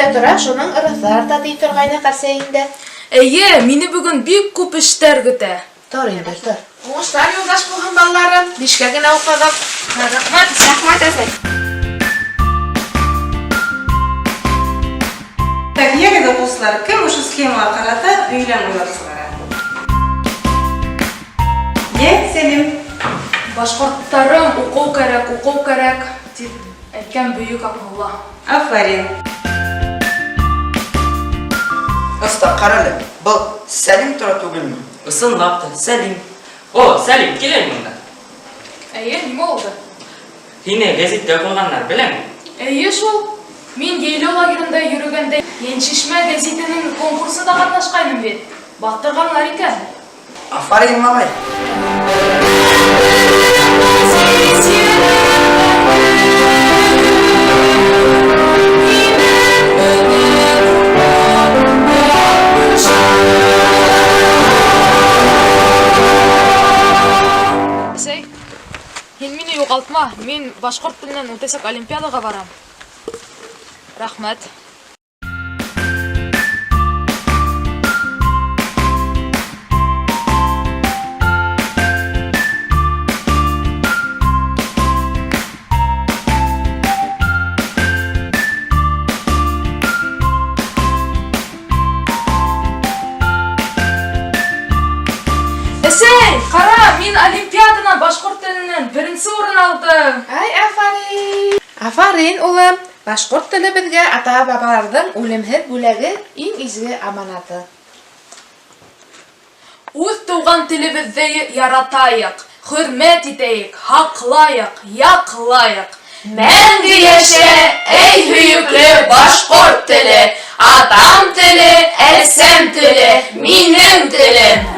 Кемдә тора, шуның ырыҫы арта, ти торғайны ҡәрсәйең дә. Эйе, мине бөгөн бик күп эштәр көтә. Тор инде, тор. Уңышлар юлдаш булһын, балаларым. Бишкә генә уҡығыҙ. Рәхмәт. Рәхмәт, әсәй. Так, ягез, укучылар, кем ошо схемага карата өйләм уйлап чыгара? Йә, Сәлим. Башкорттарым, уҡыу кәрәк, уҡыу кәрәк, дип әйткән бөйөк Акмулла. Афарин. Оста, ҡара әле, был Сәлим тора түгелме? Ысынлап та, Сәлим. О, Сәлим, кил әле монда. Әйе, нимә булды? Һине гәзиттә куйганнар, беләме? Әйе шул. Мин Йәйләү лагерында йөрөгәндә Йәншишмә гәзитенең конкурсында катнашкайным бит. Баттырганнар икән. Афарин, малай. Әсәй, һин мине югалтма. Мин башкорт теленнән үтәсәк олимпиадага барам. Рәхмәт. Әсәй, кара, мин олимпиададан башкорт теленнән беренче урын алдым. Ай, афарин! Афарин, улым! Башҡорт теле беҙгә ата-бабаларҙың үлемһеҙ бүләге, иң изге аманаты. Үҙ туған телебеҙҙе яратайыҡ, хөрмәт итәйек, һаҡлайыҡ, яҡлайыҡ. Мәңге йәшә, эй һөйөклө башҡорт теле, атам теле, әсәм теле, минең телем.